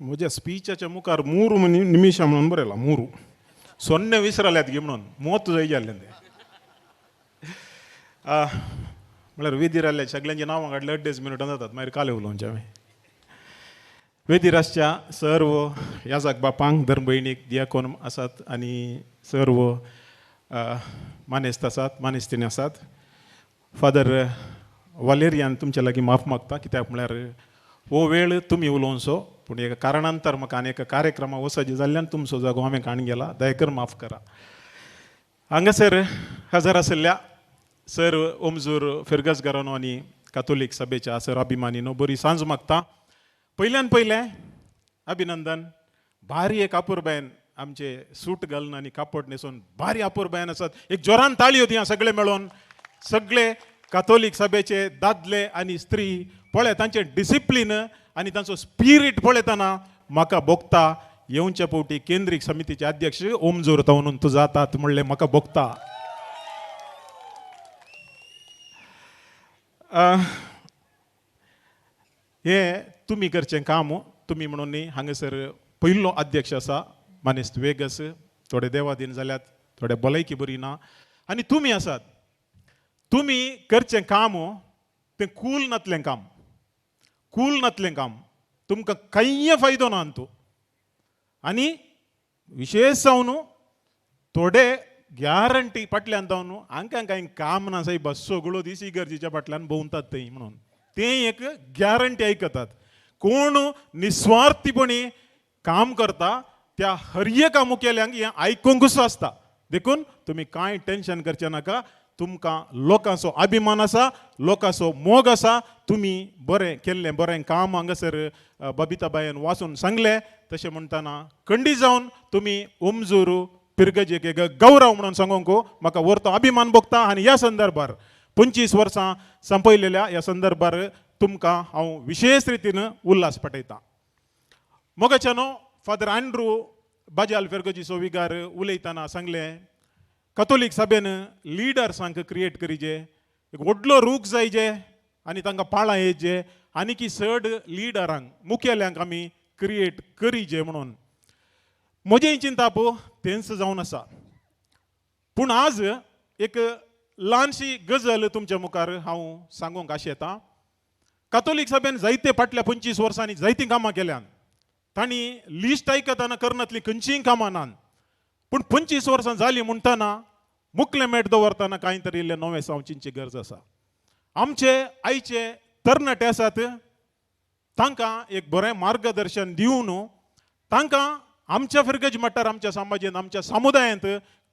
म्हज्या स्पिचाच्या मुखार 3 निमिशां म्हणून बरयला, 3 0 विसरल्यात गी म्हणून मोत जाय जाल्लें तें. म्हळ्यार वेदीर आसल्या सगल्यांची नांवां काडल्या 2.5 मिनटां जातात, मागीर काले उलोवचें हांवें. वेदीर आसच्या सर्व याजाक बापांक, धर्मभयणीक, दियाकोन आसात आनी सर्व मानेस्त आसात, मानेस्तिणी आसात. फादर वालेरियान तुमच्या लागीं माफ मागता, कित्याक म्हळ्यार हो वेळ तुमी उलोवचो, पूण एका कारणांतर म्हाका आनी एका कार्यक्रमा वचपाचें जाल्ल्यान तुमचो जागो हांवें काण गेला, दयाकर माफ करा. हांगासर हजर आशिल्ल्या सर ओमजूर फिरगजगारानो आनी कातोलीक सभेच्या सर अभिमानीनो बरी सांज मागता. पयल्यान पयलें अभिनंदन. भारी एक अपुरबायन आमचे सूट घालून आनी कापड न्हेसून भारी अपुरबायन आसात. एक जोरान ताळयो दिया सगळे मेळोन. सगळे कातोलीक सभेचे दादले आनी स्त्री पळय तांचें डिसिप्लीन आनी तांचो स्पिरीट पळयतना म्हाका भोगता येवच्या फावटी केंद्रीय समितीचे अध्यक्ष ओमजूर तावनून तूं जातात म्हणलें म्हाका भोगता. हें तुमी करचें काम, तुमी म्हणून न्ही, हांगासर पयलो अध्यक्ष आसा मानेस्त वेगस, थोडे देवादीन जाल्यात, थोडे भलायकी बरी ना, आनी तुमी आसात. तुमी करचें काम तें कूल नातलें काम, कूल नातलें काम, तुमकां कांय फायदो ना तूं. आनी विशेश जावन थोडे गॅरंटी फाटल्यान जावन हांकां कांय काम ना सायबा, सगळो दीस इगर्जेच्या फाटल्यान भोंवतात थंय म्हणून तें एक गॅरंटी आयकतात. कोण निस्वार्थीपणी काम करता त्या हर एका मुखेल्यांक हें आयकूंकूच आसता. देखून तुमी कांय टेंशन करचें नाका, तुमकां लोकांचो अभिमान आसा, लोकांचो मोग आसा. तुमी बरें केल्लें बरें काम हांगासर बबिताबायन वाचून सांगलें, तशें म्हणटना खंडीत जावन तुमी ओमजूर पिरगजेक एक गौरव म्हणून सांगूंक म्हाका व्हरतो अभिमान भोगता. आनी ह्या संदर्भार 25 वर्सां संपयलेल्या ह्या संदर्भार तुमकां हांव विशेश रितीन उल्हास पाठयतां. मोगाच्यानो फादर आंड्रू बाजाल फेर्गजीचो विगार उलयतना सांगलें, कथोलीक सभेन लिडर्सांक क्रिएट करीजे, एक व्हडलो रूख जायजे आनी तांकां पाळां येयचे, आनी की चड लिडरांक मुखेल्यांक आमी क्रिएट करीजे म्हणून. म्हजें चिंताप तेंच जावन आसा. पूण आज एक ल्हानशी गजल तुमच्या मुखार हांव सांगूंक आशेतां. कातोलीक सभेन जायते फाटल्या 25 वर्सांनी जायतीं कामां केल्यान, तांणी लिस्ट आयकतना करनातलीं खंयचीय कामां नात, पूण 25 वर्सां जालीं म्हणटना मुखलें मेट दवरतना कांय तरी इल्लें नवें सावचींची गरज आसा. आमचे आयचे तरणाटे आसात तांकां एक बरें मार्गदर्शन दिवन तांकां आमच्या फिरगज मट्टार, आमच्या समाजेंत, आमच्या समुदायांत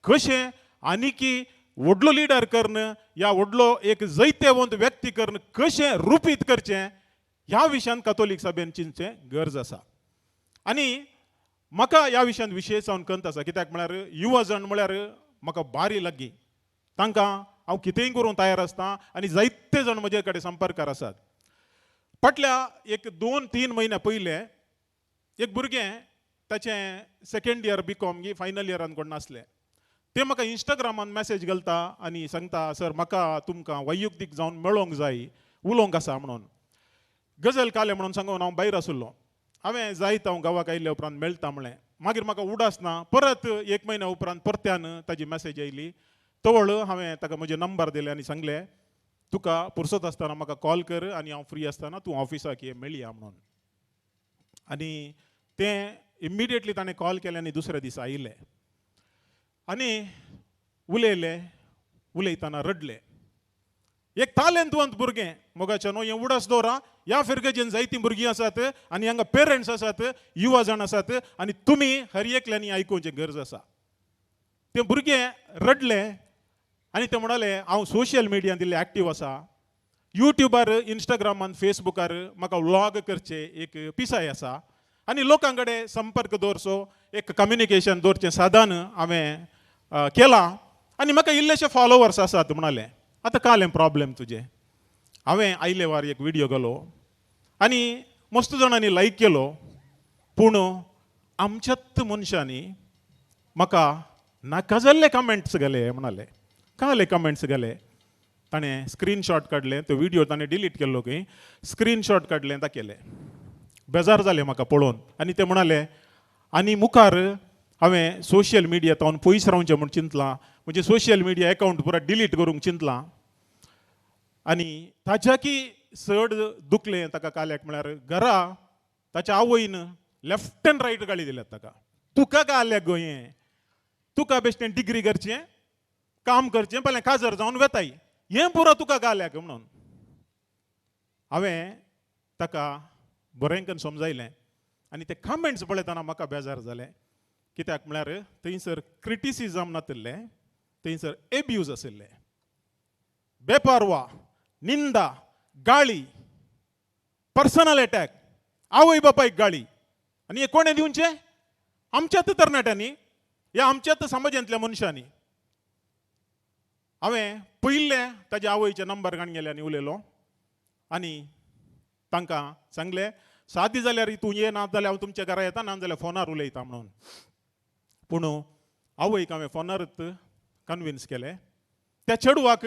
कशें आनीकी व्हडलो लिडर करून या व्हडलो एक जैतेवंत व्यक्ती करून कशें रुपीत करचें ह्या विशयांत कातोलीक सभेन चिंतचें गरज आसा. आनी म्हाका ह्या विशयांत विशेश जावन कंत आसा, कित्याक म्हळ्यार युवा जण म्हळ्यार म्हाका बारी लागीं, तांकां हांव कितेंय करूंक तयार आसता आनी जायते जाण म्हजे कडेन संपर्कार आसात. फाटल्या एक 2-3 म्हयन्या पयलें एक भुरगें ताचें सेकेंड इयर बी कॉम गी फायनल इयरान कोण नासलें, तें म्हाका इंस्टाग्रामान मॅसेज घालता आनी सांगता, सर म्हाका तुमकां वैयक्तीक जावन मेळोंक जाय, उलोवंक आसा म्हणून. गजल कालें म्हणून सांगून हांव भायर आशिल्लो. हांवें जायत हांव गांवाक आयिल्ल्या उपरांत मेळटा म्हणलें. मागीर म्हाका उडास ना, परत 1 म्हयन्या उपरांत परत्यान ताजी मॅसेज आयली. तवळ हांवें ताका म्हजे नंबर दिले आनी सांगलें, तुका पुरसत आसतना म्हाका कॉल कर आनी हांव फ्री आसतना तूं ऑफिसाक ये मेळया म्हणून. आनी तें इमिडिएटली ताणें कॉल केलें आनी दुसऱ्या दिसा आयिल्लें आनी उलयलें. उलयतना रडलें. एक तालेंतवंत भुरगें मोगाचें न्हू, हें उडास दवरा, ह्या फिरगजेन जायतीं भुरगीं आसात आनी हांगा पेरंट्स आसात, युवा जाण आसात आनी तुमी हर एकल्यांनी आयकुचें गरज आसा. तें भुरगें रडलें आनी तें म्हणालें, हांव सोशल मिडियांत इल्लें एक्टीव आसा, युट्यूबार, इंस्टाग्रामान, फेसबुकार म्हाका व्लॉग करचें एक पिसाय आसा आनी लोकां कडेन संपर्क दवरचो, एक कम्युनिकेशन दवरचें साधन हांवें केलां आनी म्हाका इल्लेशे फॉलोवर्स आसात म्हणालें. आतां कालें प्रॉब्लेम तुजें? हांवें आयले वार एक व्हिडियो घालो आनी मस्त जाणांनी लायक केलो, पूण आमच्याच मनशांनी म्हाका नाका जाल्ले कमेंट्स घाले म्हणाले. काले कमेंट्स घाले? ताणें स्क्रीनशॉट काडलें, तो व्हिडियो ताणें डिलीट केल्लो खंय, स्क्रीनशॉट काडलें, दाखयलें. बेजार जालें म्हाका पळोवन आनी ते म्हणाले आनी मुखार हांवें सोशल मिडिया तावन पयस रावचें म्हूण चिंतलां, म्हजें सोशल मिडिया एकावंट पुरा डिलीट करूंक चिंतलां. आनी ताच्याकी चड दुखलें ताका काल्याक म्हळ्यार घरा ताच्या आवयन लेफ्ट एंड रायट गाळी दिल्यात ताका. तुका काल्याक गो हें, तुका बेश्टें डिग्री करचें, काम करचें, पयलें काजर जावन वेताय, हें पुरो तुका काल्याक म्हणून. हांवें ताका बरें करून समजायलें आनी ते कमेंट्स पळयतना म्हाका बेजार जालें. कित्याक म्हळ्यार थंयसर क्रिटिसिजम नातिल्लें, थंयसर एब्यूज आशिल्लें, बेपारवा, निंदा, गाळी, पर्सनल एटॅक, आवय बापायक गाळी. आनी हें कोणें दिवचें? आमच्याच तरणाट्यांनी ह्या आमच्याच समाजांतल्या मनशांनी. हांवें पयलें ताज्या आवयचे नंबर काडून गेले आनी उलयलो आनी तांकां सांगलें सादी जाल्यार तूं ये, ना जाल्यार हांव तुमच्या घरा येता, ना जाल्यार फोनार उलयता म्हणून. पूण आवयक हांवें फोनारच कन्विन्स केलें. त्या चेडवाक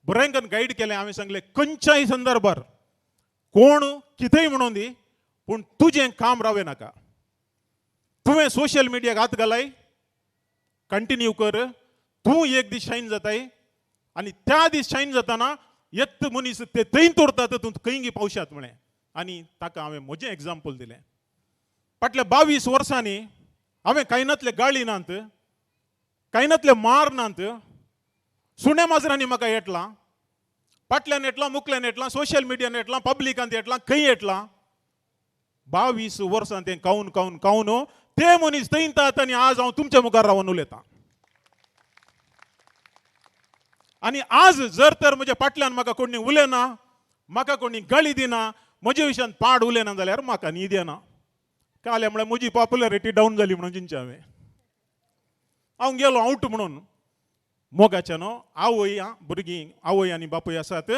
बरें करून गायड केलें. हांवें सांगलें खंयच्याय संदर्भार कोण कितेंय म्हणून दी, पूण तुजें काम रावय नाका. तुवें सोशल मिडियाक हात घालाय, कंटिन्यू कर, तूं एक दीस शायन जाताय आनी त्या दीस शायन जाताना येत मनीस ते थंय उरतात, तूं खंय पावशात म्हळें. आनी ताका हांवें म्हजें एग्जाम्पल दिलें. फाटल्या 22 वर्सांनी हांवें कांय नातले गाळी नात, कांय नातले मार नात, सुण्या माजरांनी म्हाका येटलां, फाटल्यान येटलां, मुखल्यान येटलां, सोशल मिडियान येटलां, पब्लिकांत येटलां, खंय येटलां. 22 वर्सां तें खावन खावन खावन ते मनीस थंय तात आनी आज हांव तुमच्या मुखार रावन उलयतां. आनी आज जर तर म्हज्या फाटल्यान म्हाका कोणी उलयना, म्हाका कोणी गाळी दिना, म्हजे विशयान पाड उलयना जाल्यार म्हाका न्हीद येना. काल्या म्हळ्यार म्हजी पॉप्युलरिटी डावन जाली म्हणून चिंतचें हांवें. हांव गेलो आवट म्हणून. मोगाच्या न्हू आवय भुरगीं, आवय आनी बापूय आसात,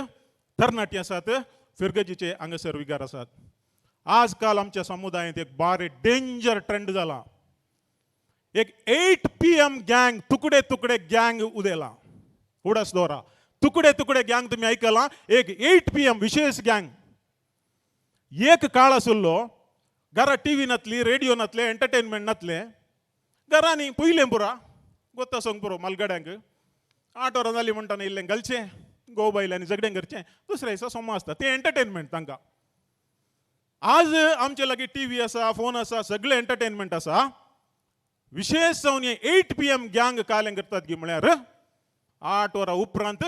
तरणाटी आसात, फिरगजीचे हांगासर विगार आसात. आज काल आमच्या समुदायांत एक बारे डेंजर ट्रेंड जाला. एक 8 PM गँग, तुकडे तुकडे गँग उदेला. उडास दवरा, तुकडे तुकडे गँग तुमी आयकलां. एक 8 PM विशेष गँग. एक काळ आशिल्लो घरा टी व्ही नातली, रेडियो नातले, एंटरटेनमेंट नातलें, घरांनी पयलें पुरा गोत्ता सोंग पुरो मालगड्यांक 8 वरां जालीं म्हणटाना इल्लें घालचें, घोव बायल आनी झगडें करचें, दुसऱ्या दिसा सोमा आसता तें एंटरटेनमेंट तांकां. आज आमचे लागीं टी व्ही आसा, फोन आसा, सगळें एंटरटेनमेंट आसा. विशेष जावन हे 8 PM गँग कालें करतात की म्हळ्यार 8 वरां उपरांत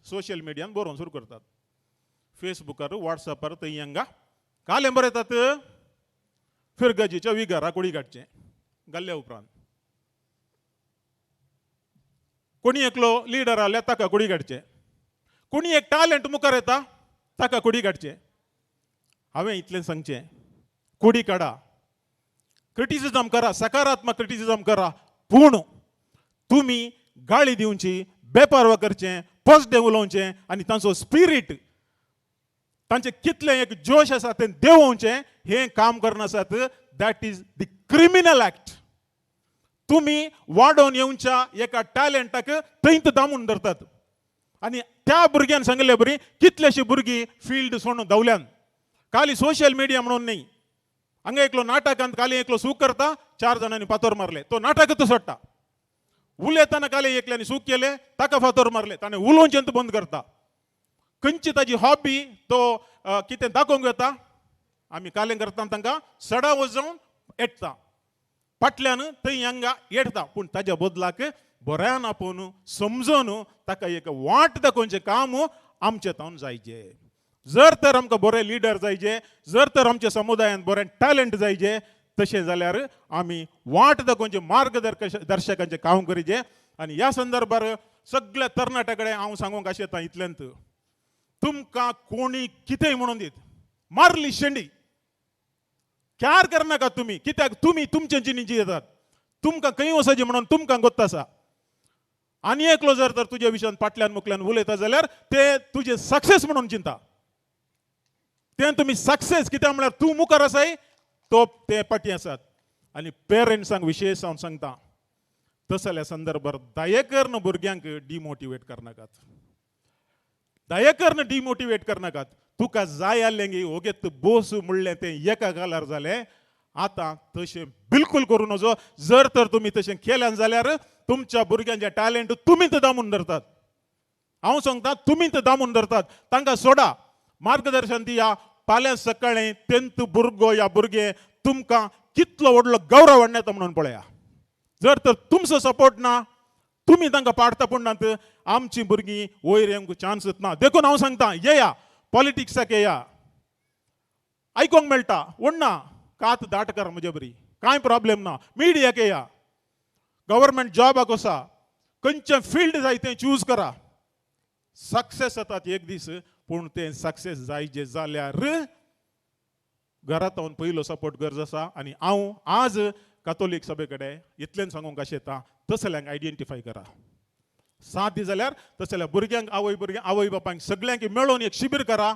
सोशल मिडियान बरोवन सुरू करतात, फेसबुकार, वॉट्सॅपार, थंय हांगा कालें बरयतात, फिरगजीच्या विगारा कुडी काडचें घाल्ल्या उपरांत. कोणी एकलो लिडर आल्या ताका कुडी काडचें, कोणी एक टॅलेंट मुखार येता ताका कुडी काडचें. हांवें इतलें सांगचें, कुडी काडा, क्रिटिसिजम करा, सकारात्मक क्रिटिसिजम करा, पूण तुमी गाळी दिवची, बेपारवा करचें, पॉझिटिव्ह उलोवचें आनी तांचो स्पिरीट, तांचें कितलें एक जोश आसा तें देंवोवचें, हें काम करनासात. That is the criminal act. तुमी वाडोवन येवच्या एका टॅलेंटाक थंयच दामून धरतात. आनी त्या भुरग्यान सांगिल्ले बरी कितलेशी भुरगीं फिल्ड सोडून धांवल्यान. खाली सोशल मिडिया म्हणून न्ही, हांगा एकलो नाटकांत खाली एकलो सूक करता, 4 जाणांनी फातोर मारले, तो नाटकच सोडटा. उलयतना खाली एकल्यानी सूक केले, ताका फातोर मारले, ताणें उलोवचें बंद करता. खंयची ताजी हॉबी तो कितें दाखोवंक येता, आमी कालें करता तांकां सडा वचून येता, फाटल्यान थंय हांगा येता. पूण ताज्या बदलाक बऱ्यान आपोवन समजून ताका एक वाट दाखोवचें काम आमचें तावन जायचें. जर तर आमकां बरे लिडर जायचे, जर तर आमच्या समुदायांत बरें टॅलंट जायचे, तशें जाल्यार आमी वाट दाखोवचें, मार्गदर्शकांचें काम करीचें. आनी ह्या संदर्भार सगळ्या तरणाट्या कडेन हांव सांगूंक आशेता इतल्यांत, तुमकां कोणी कितेंय म्हणून दीत, मारली शेंडी क्यार करनाका तुमी, कित्याक तुमी तुमचे जिणी येतात, तुमकां खंय वचचें म्हणून तुमकां गोत्त आसा. आनी एकलो जर तर तुज्या विशयान फाटल्यान मुखल्यान उलयता जाल्यार ते तुजें सक्सेस म्हणून चिंता, तें तुमी सक्सेस कित्याक म्हळ्यार तूं मुखार आसाय, तो ते फाटीं आसात. आनी पेरंट्सांक विशेश हांव सांगता, तसल्या संदर्भार दया करून भुरग्यांक डिमोटिवेट करनाकात. दयाकरन डिमोटिवेट करनाकात. तुका जाय आसलें गी ओगेत बोस म्हणलें तें एका गालार जालें. आतां तशें बिलकूल करूं नजो. जर तर तुमी तशें केल्यान जाल्यार तुमच्या भुरग्यांचें टॅलेंट तुमी तर दामून धरतात. हांव सांगता तुमी तर दामून धरतात. तांकां सोडा, मार्गदर्शन दिया. फाल्यां सकाळीं तेंत भुरगो या भुरगें तुमकां कितलो व्हडलो गौरव हाडटा म्हणून पळया. जर तर तुमचो सपोर्ट ना, तुमी तांकां पाडता पूण नात, आमची भुरगीं वयर येवंक चान्स ना. देखून हांव सांगता, येया पॉलिटिक्साक येया. आयकोंक मेळटा व्हडना, कात दाट कर म्हजे बरी, कांय प्रॉब्लेम ना. मिडियाक येया, गव्हर्मेंट जॉबाक वसा, खंयचें फिल्ड जाय तें चूज करा. सक्सेस जातात एक दीस, पूण तें सक्सेस जायजे जाल्यार घरांत पयलो सपोर्ट गरज आसा. आनी हांव आज कातोलीक सभे कडेन इतलें सांगूंक अशें येता, तसल्यांक आयडेंटिफाय करा. साथ दी जाल्यार तसल्या भुरग्यांक, आवय भुरग्यांक, आवय बापायक सगल्यांक मेळोवन एक शिबीर करा.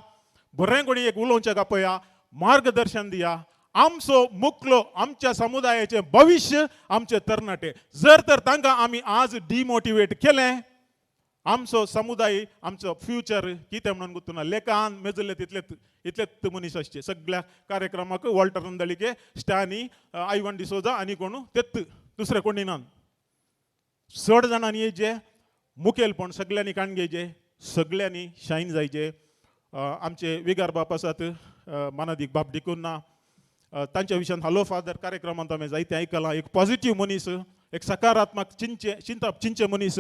बरें कोणी एक उलोवचें पळया, मार्गदर्शन दिया. आमचो मुकलो, आमच्या समुदायाचें भविश्य आमचे तरणाटे. जर तर तांकां आमी आज डिमोटिवेट केलें, आमचो समुदाय, आमचो फ्युचर कितें म्हणून गुत्तुना. लेखान मेजल्ले तितलेच इतलेच मनीस आसचे सगळ्या कार्यक्रमाक. वॉल्टर नंदळिके, स्टॅनी, आयवन डिसोजा आनी कोण तेत, दुसरे कोणी ना. चड जाणांनी येयचे, मुखेलपण सगळ्यांनी काण घेयचे, सगळ्यांनी शायन जायचे. आमचे विगार बाप आसात, मानादीक बाप डिकुन्ना, तांच्या विशयान हॅलो फादर कार्यक्रमांत हांवें जायतें आयकलां. एक पॉझिटीव मनीस, एक सकारात्मक चिंचे चिंतप चिंचे मनीस,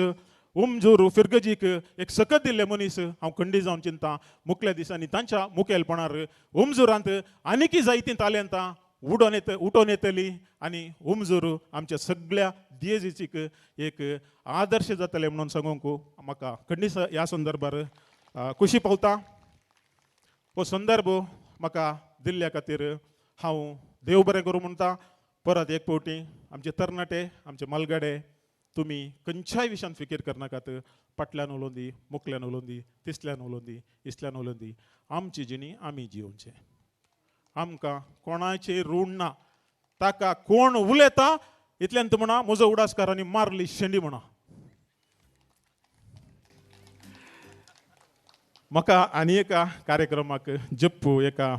उमजूर फिरगजीक एक सकत दिल्ले मनीस. हांव खंडी जावन चिंता मुखल्या दिसांनी तांच्या मुखेलपणार उमजुरांत आनीकय जायतीं तालेंतां उडोन येत उठोवन येतली आनी उमजूर आमच्या सगळ्या दियेजीचीक एक आदर्श जातले म्हणून सांगूंक म्हाका खंडीस ह्या संदर्भार खुशी पावता. हो संदर्भ म्हाका दिल्ल्या खातीर हांव देव बरें करूं म्हणटा. परत एक फावटी आमचे तरणाटे, आमचे मलगडे, तुमी खंयच्याय विशयान फिकीर करनाकात. फाटल्यान उलोवन दी, मुखल्यान उलोवन दी, तिसल्यान उलोवन दी, इसल्यान उलोवन दी, आमची जिणी आमी जियोवचें. आमकां कोणाचेर ऋण ना. ताका कोण उलयता इतल्यान तूं म्हणा म्हजो उडास कर आनी मारली शेंडी म्हणा. म्हाका आनी एका कार्यक्रमाक जप्पू एका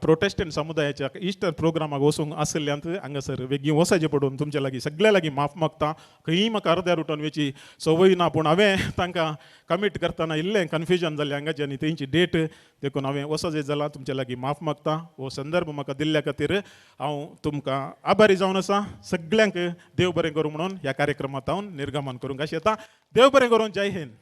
प्रोटेस्टंट समुदायाच्या इस्टर प्रोग्रामाक वचूंक आशिल्ल्यान हांगासर बेगीन वचाचें पडून तुमच्या लागीं सगळ्या लागीं माफ मागता. खंयी म्हाका अर्द्यार उठोवन वयची संवय ना, पूण हांवें तांकां कमीट करतना इल्लें कन्फ्युजन जालें हांगाची आनी तेंची डेट, देखून हांवें वचचें जालां. तुमच्या लागीं माफ मागता. हो संदर्भ म्हाका दिल्ल्या खातीर हांव तुमकां आभारी जावन आसा. सगल्यांक देव बरें करूं म्हणून ह्या कार्यक्रमांत हांव निर्गमन करूंक अशें येता. देव बरें करूं. जय हिंद.